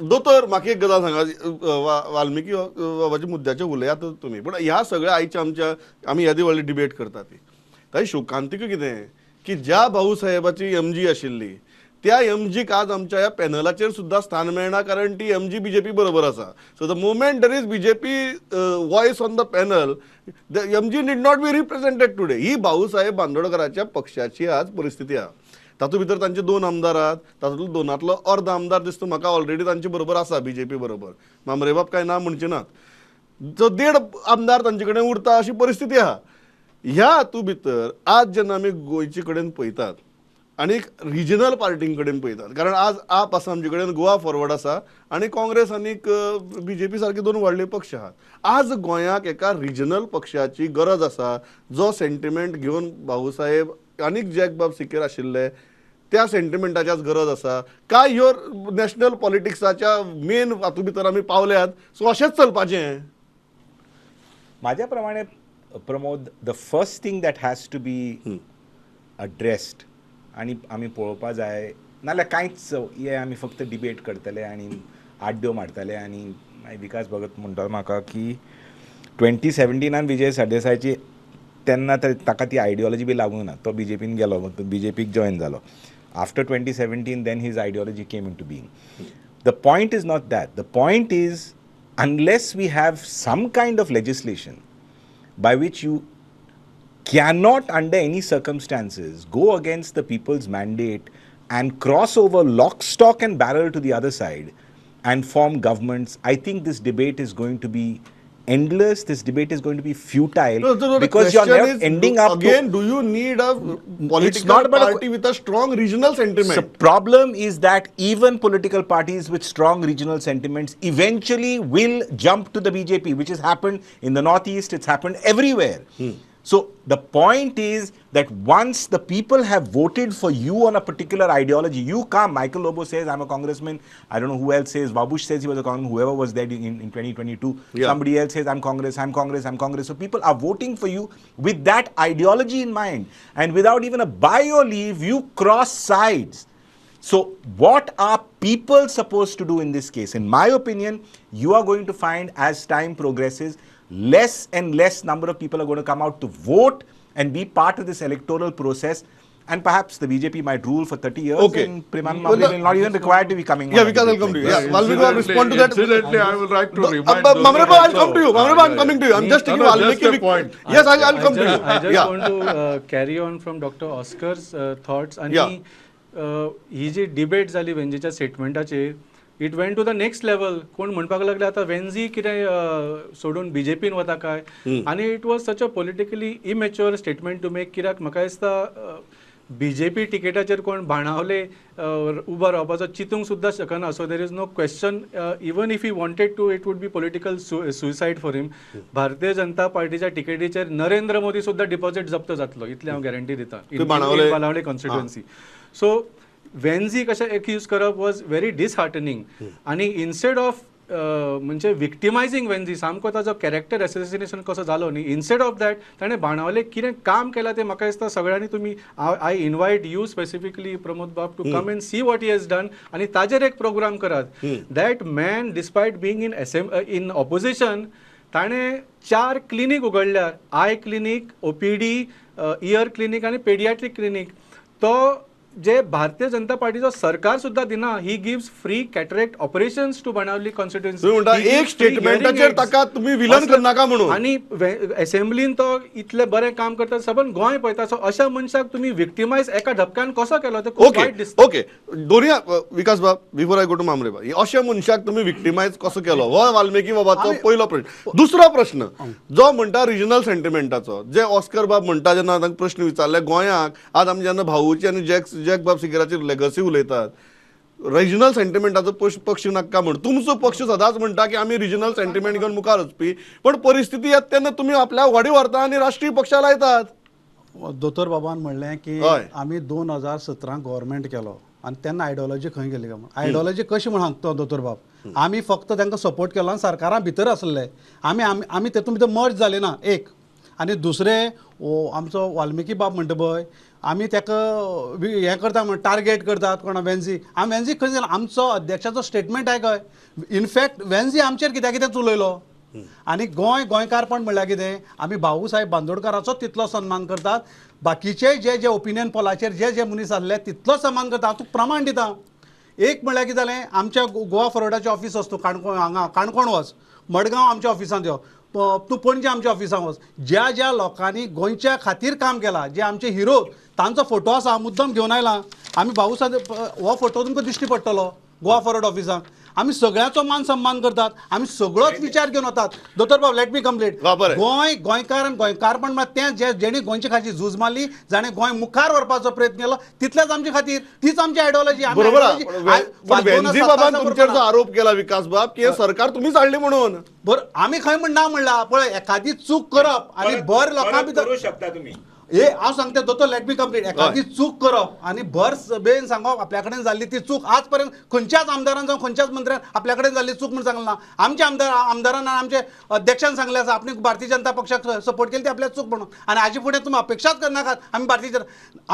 दोतोर म्हाका एक गजाल सांगा, वाल्मिकी बाबाच्या मुद्द्याचेर उलयात तुमी, पूण ह्या सगळ्या आयच्या आमच्या आमी येदी व्हडली डिबेट करता ती ताची शोकांतिका कितें की ज्या भाऊ साहेबाची एमजी आशिल्ली त्या एमजीक आज आमच्या ह्या पॅनलाचेर सुद्दां स्थान मेळना, कारण ती एमजी बीजेपी बरोबर आसा. So the moment there is BJP voice on the panel, the MG need not be represented today. ही भाऊसाहेब बांदोडकराच्या पक्षाची आज परिस्थिती आहा. तातूंत भितर तांचे 2 आमदार आहात, तातूंतलो 2नांतलो अर्द आमदार दिसता म्हाका ऑलरेडी तांचे बरोबर आसा बीजेपी बरोबर. मामरेबाब काय ना म्हणचे नात, जो 1.5 आमदार तांचे कडेन उरता अशी परिस्थिती आहा. ह्या हातूंत भितर आज जेन्ना आमी गोंयचे कडेन पळयतात आनी रिजनल पार्टीं कडेन पळयतात, कारण आज आप आसा आमचे कडेन, गोवा फॉरवर्ड आसा आनी काँग्रेस आनीक बीजेपी सारके 2 व्हडले पक्ष आहात. आज गोंयाक एका रिजनल पक्षाची गरज आसा, जो सेंटिमेंट घेवन भाऊसाहेब आनीक जॅकबाब सिकेर आशिल्ले त्या सेंटिमेंटाची आज गरज आसा. काय ह्यो नॅशनल पॉलिटिक्साच्या मेन हातूंत भितर आमी पावल्यात, सो अशेंच चलपाचें? म्हाज्या प्रमाणे Pramod, the first thing that has to be addressed आनी आमी पळोवपा जाय, नाल्यार कांयच हे आमी फक्त डिबेट करतले आनी आड्ड्यो मारतले. आनी मागीर विकास भगत म्हणटा म्हाका की 2017 विजय सरदेसायाची तेन्ना तर ताका ती आयडियोलॉजी बी लागूंक ना, तो बीजेपीन गेलो, बीजेपीक जॉयन जालो. After 2017 then his ideology came into being. The point is not that. The point is, unless we have some kind of legislation by which you cannot under any circumstances go against the people's mandate and cross over lock, stock and barrel to the other side and form governments, I think this debate is going to be endless. This debate is going to be futile. No, because you're never ending up again. Do you need a political party with a strong regional sentiment? The problem is that even political parties with strong regional sentiments eventually will jump to the BJP, which has happened in the Northeast. It's happened everywhere. So the point is that once the people have voted for you on a particular ideology, you come. Michael Lobo says, I'm a congressman. I don't know who else says. Babush says he was a congressman, whoever was there in 2022. Yeah. Somebody else says, I'm Congress, I'm Congress, I'm Congress. So people are voting for you with that ideology in mind. And without even a buy or leave, you cross sides. So what are people supposed to do in this case? In my opinion, you are going to find as time progresses, less and less number of people are going to come out to vote and be part of this electoral process. And perhaps the BJP might rule for 30 years and Premanand Mhambre will not even required to be coming. Yeah, because I'll come to you. Yeah, Valmiki will respond to that. Incidentally, I would like to remind... Mhambre, I'll come to you. Mhambre, I'm coming to you. I'm just taking Valmiki. Just a point. Yes, I'll come to you. I just want to carry on from Dr. Oscar's thoughts. And he ji debate जाली वेंजीच्या स्टेटमेंटाचेर, it went to the next level. कोण म्हणपाक लागले आतां वेंजी कितें सोडून बीजेपीन वता काय, आनी it was such a politically immature statement to make. कित्याक म्हाका दिसता बीजेपी टिकेटाचेर कोण बाणावले उबो रावपाचो चिंतूंक सुद्दां शकना. So there is no question, even if he wanted to, it would be political suicide for him. Bharatiya Janata पार्टीच्या टिकेटीचेर नरेंद्र मोदी सुद्दां डिपॉझिट जप्त जातलो, इतलें हांव गॅरंटी दिता, बाणावले कॉन्स्टिट्युएन्सी. सो वेन्झी कशें एक्यूज करप वॉज व्हेरी डिसहार्टनिंग. आनी इन्स्टेड ऑफ म्हणजे विक्टिमायझींग वेन्झी, सामको ताजो कॅरेक्टर एसेसिनेशन कसो जालो न्ही, इन्स्टेड ऑफ that ताणें बाणावले कितें काम केलां तें म्हाका दिसता सगळ्यांनी तुमी, I invite you specifically Pramod Bab to come and see what he has done आनी ताजेर एक प्रोग्राम करात. That man despite being in in opposition, ताणें 4 क्लिनीक उगडल्यार, eye clinic, OPD, ear clinic आनी पेडियाट्रीक क्लिनीक. तो जे भारतीय जनता पार्टीचो सरकार सुद्दां दिना, he gives free cataract operations to Benaulim constituency. एक स्टेटमेंटाचेर ताका तुमी विलन करनाका म्हणून, आनी असेंब्लीन तो इतलें बरें काम करता, सबंद गोंय पळयता. सो अशा मनशाक तुमी विक्टिमायज एका धपक्यान कसो केलो तें खूब वायट दिसता. ओके, दोनूय विकास बाब, before I go to Mambre बाब, अशा मनशाक तुमी विक्टिमायज कसो केलो हो वाल्मिकी बाबाचो पयलो प्रश्न. दुसरो प्रश्न जो म्हणटा रिजनल सेंटिमेंटाचो, जे ऑस्कर बाब म्हणटा, जेन्ना तांकां प्रश्न विचारले गोंयाक आज आमी जेन्ना भाऊची आनी जॅक बाब सिकेराची लेगसी उलयतात, रिजनल सेंटिमेंटाचो पक्ष नाका म्हण, तुमचो पक्ष सदांच म्हणटा की आमी रिजनल सेंटिमेंट घेवन मुखार वचपी, पण परिस्थिती येता तेन्ना तुमी आपल्या वाडी व्हरता आनी राष्ट्रीय पक्षा लायतात. दोतोर बाबान म्हणलें की आमी 2017 गव्हर्मेंट केलो आनी तेन्ना आयडियोलॉजी खंय गेली काय म्हण. आयडियोलॉजी कशी म्हण सांगता दोतोर बाब, आमी फक्त तांकां सपोर्ट केलो आनी सरकारां भितर आसले, आमी आमी आमी तेतून भितर मर्ज जाले ना. एक आनी दुसरें आमचो वाल्मिकी बाब म्हणटा पळय आमी ताका हें करता म्हण टार्गेट करतात कोणा वेन्झी, आमी वेन्झी खंय जाल्यार आमचो अध्यक्षाचो स्टेटमेंट आयकय, इनफॅक्ट वेन्झी आमचेर कित्या कितें चलयलो. आनी गोंय गोंयकारपण म्हणल्यार कितें, आमी भाऊ साहेब बांदोडकाराचो तितलो सन्मान करतात, बाकीचे जे जे ओपिनियन पोलाचेर जे जे मनीस आसले तितलो सन्मान करता. हांव तुका प्रमाण दिता, एक म्हणल्यार कितें जालें, आमच्या गोवा फॉरवर्डाचें ऑफीस आसा, तूं काणकोण हांगा काणकोण वच, मडगांव आमच्या ऑफिसांत यो, तूं पणजे आमच्या ऑफिसांत वच, ज्या ज्या लोकांनी गोंयच्या खातीर काम केलां, जे आमचे हिरो, तांचो फोटो आसा, मुद्दम घेवन आयला आमी. भाऊ साहेब हो फोटो तुमकां दिश्टी पडटलो गोवा फॉरवर्ड ऑफिसांत. आमी सगळ्यांचो मान सन्मान करतात, आमी सगळोच विचार घेवन वतात. दोतोर बाब let me complete. Goa गोंयकार आनी गोंयकारपण म्हळ्यार तें जे जेणी गोंयचे खातीर झूज मारली, जाणें गोंय मुखार व्हरपाचो प्रयत्न केलो, तितलेच आमचे खातीर, तीच आमची आयडियोलॉजी. बाबान तुमचेर जो आरोप केला विकास बाब की हे सरकार तुमीच हाडलें म्हणून, बरं आमी खंय म्हण ना म्हणला. पळय एखादी चूक करप आनी भर लोकां भितर करूं शकता तुमी, हे हांव सांगता दोतोर let me complete. एखादी चूक करप आनी भर सभेन सांगप आपल्या कडेन जाल्ली ती चूक आज पर्यंत खंयच्याच आमदारान जावं खंयच्याच मंत्र्यान आपल्या कडेन जाल्ली चूक म्हूण सांगलें ना. आमच्या आमदारान आनी आमचे अध्यक्षान सांगलें आसा आपणी भारतीय जनता पक्षाक सपोर्ट केली ती आपल्या चूक म्हणून, आनी हाजे फुडें तुमी अपेक्षाच करनाकात आमी भारतीय जनता,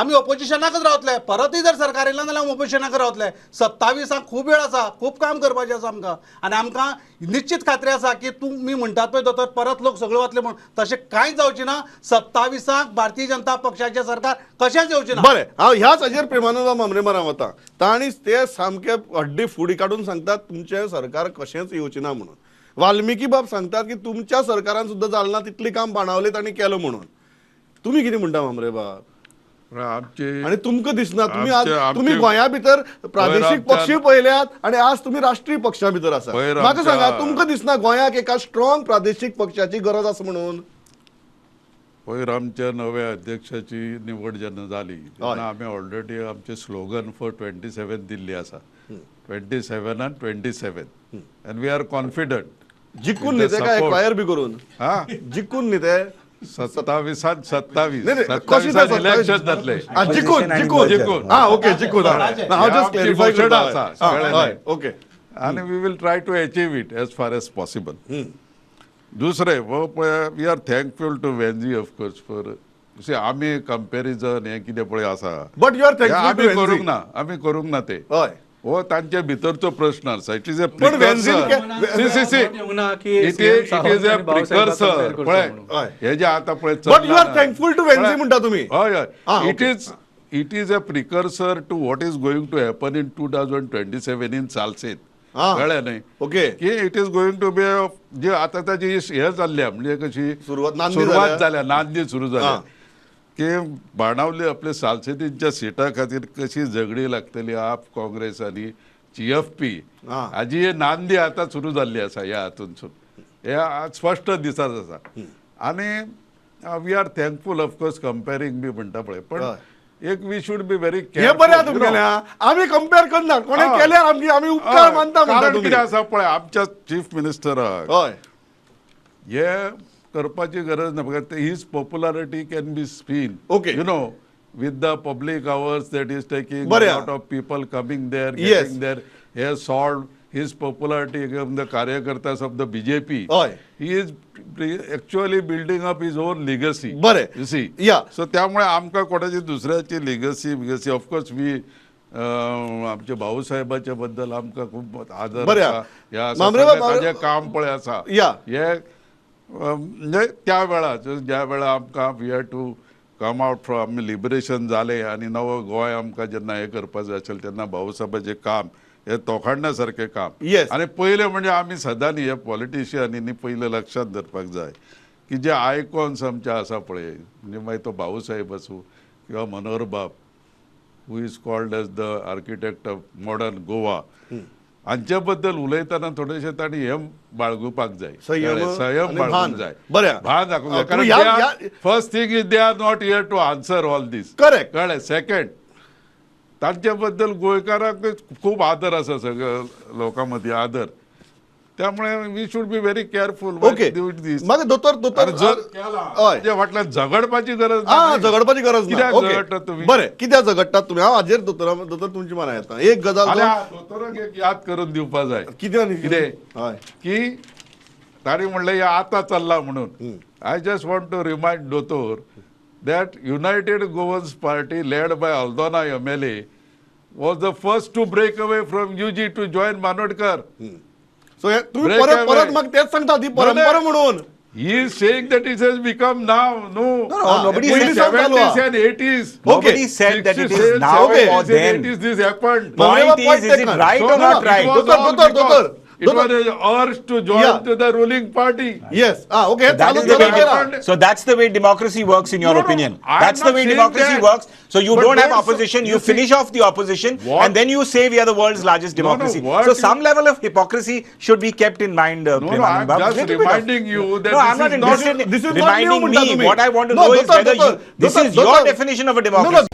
आमी ओपोजिशनाकच रावतले. परतूय जर सरकार येयलें जाल्यार आमी ओपोजिशनाक रावतले. 27 खूब वेळ आसा, खूब काम करपाचें आसा आमकां, आनी आमकां निश्चित खात्री आसा की तुमी म्हणटात पळय दोतोर परत लोक सगळे वतले म्हणून, तशें कांय जावचें ना. 27 भारतीय जनता पक्षाचे सरकार कशेंच येवचें ना. बरें, हांव ह्याच हाजेर प्रेमानंद मामरेमारा वता. तांणी ते सामके हड्डी फुडी काडून सांगतात तुमचें सरकार कशेंच येवचें ना म्हणून. वाल्मिकी बाब सांगतात की तुमच्या सरकारान सुद्दां जालें ना तितलें काम बाणावले तांणी केलें म्हणून. तुमी कितें म्हणटा मामरे बाब? आनी तुमकां दिसना तुमी आज तुमी गोंया भितर प्रादेशीक पक्ष पळयल्यात आनी आज तुमी राष्ट्रीय पक्षा भितर आसा. म्हाका सांगा तुमकां दिसना गोंयाक एका स्ट्रॉंग प्रादेशीक पक्षाची गरज आसा म्हणून? पयर आमच्या नव्या अध्यक्षाची निवड जेन्ना जाली तेन्ना आमी ऑलरेडी आमचे स्लोगन फॉर 27 दिल्ली आसा, 27 आनी 27, आनी we are confident. जिखून न्ही ते काय एक्वायर बी करून? हा, जिखून न्ही ते 27 27 इलेक्शन जातले. जिखून जिखून जिखून, हा ओके जिखून, हांव जस्ट क्लॅरिफाय करता आसा. ओके, आनी we will try to achieve it as far as possible. दुसरें, we are thankful to Venzy of course for आमी कंपॅरिजन हें कितें पळय आसा, बट you are thankful आमी करूंक ना, आमी करूंक ना ते. हय, हो तांचे भितरचो प्रश्न आसा. It is a precursor. पळय हे जे आतां पळय, but you are thankful to Venzy म्हणटा तुमी. हय हय, it is a precursor to what is going to happen in 2027 in Salcete. कळ्ळें न्ही? ओके, की it is going to be जे आतां ताजी हे जाल्ल्या म्हणजे कशी सुरवात जाल्या, नांदी सुरू जाल्या की बाणावली आपले सालसेतींच्या सिटा खातीर कशी झगडी लागतली आप काँग्रेस आनी GFP हाजी ही नांदी आतां सुरू जाल्ली आसा. ह्या हातूंतसून हे स्पश्ट दिसत आसा. आनी we are thankful of course comparing बी म्हणटा पळय, पण एक we should be very हे बरें तुमगेलें, आमी कंपेर करना, कोणें केल्यार आमची आमी उपकार मानता. कारण कितें आसा पळय, आमच्या चीफ मिनिस्टराक हय हे करपाची गरज ना, because his popularity can be seen. Okay, you know with the public hours that is taking lot of people coming there, getting there, he solve his popularity among the कार्यकर्तास of the BJP. He is actually building up his own legacy. बरें, you see. या so त्यामुळे आमकां कोणाची दुसऱ्याची legacy बिगसी, of course we आमच्या भाऊसाहेबाच्या बद्दल आमकां खूब आदर आसा, ह्या ताजें काम पळय आसा हे म्हणजे त्या वेळार ज्या वेळार आमकां we have to come out from liberation जालें आनी नवो गोंय आमकां जेन्ना हें करपाचें आशिल्लें तेन्ना भाऊसाहेबाचें काम हे तोखाणण्या सारकें काम. आनी पयलें म्हणजे आमी सदांनी हे पॉलिटिशियनांनी पयलें लक्षांत धरपाक जाय की जे आयकॉन्स आमचे आसा पळय, म्हणजे मागीर तो भाऊसाहेब आसूं किंवा मनोहर बाब, who is called as the architect of modern Goa, हांचे बद्दल उलयतना थोडेशें तांणी हें बाळगुपाक जाय, संयम बाळगूंक जाय, भान दाखोवंक जाय. कारण first thing is they are not here to answer all this. Correct, कळ्ळें. सेकंड, तांचे बद्दल गोंयकारांक खूब आदर आसा, सगळ्या लोकां मदीं आदर, त्यामुळे we should be very careful. Okay, मागीर दोतोर दोतोर जर फाटल्यान झगडपाची गरज ना, झगडपाची गरज ना. कित्याक झगडटात तुमी? बरें, कित्याक झगडटात तुमी? हांव हाजेर दोतोर दोतोर तुमची मना येता एक गजाल दोतोराक एक याद करून दिवपा जाय. कितें कितें हय की तांणी म्हणलें हें आतां चल्लां म्हणून, I just want to remind Dotor that United Goans Party led by Aldona MLA was the first to break away from UG to join Manodkar. So तुम्ही परत परत मग तेच सांगता ती परंपरा म्हणून. He is saying that it has become now. No, no, nobody in said 70s and 80s. Nobody said that it is now or then. 80s this happened. Point is it right or not right? Doctor, It was an urge to join to the ruling party. Yes. Ah, okay. So that's the way democracy works in your opinion. That's the way democracy works. So you don't have opposition, you finish off the opposition, and then you say we are the world's largest democracy. So some level of hypocrisy should be kept in mind. No, no, I'm just reminding you that no, I'm not interested in reminding me. What I want to know is whether this is your definition of a democracy.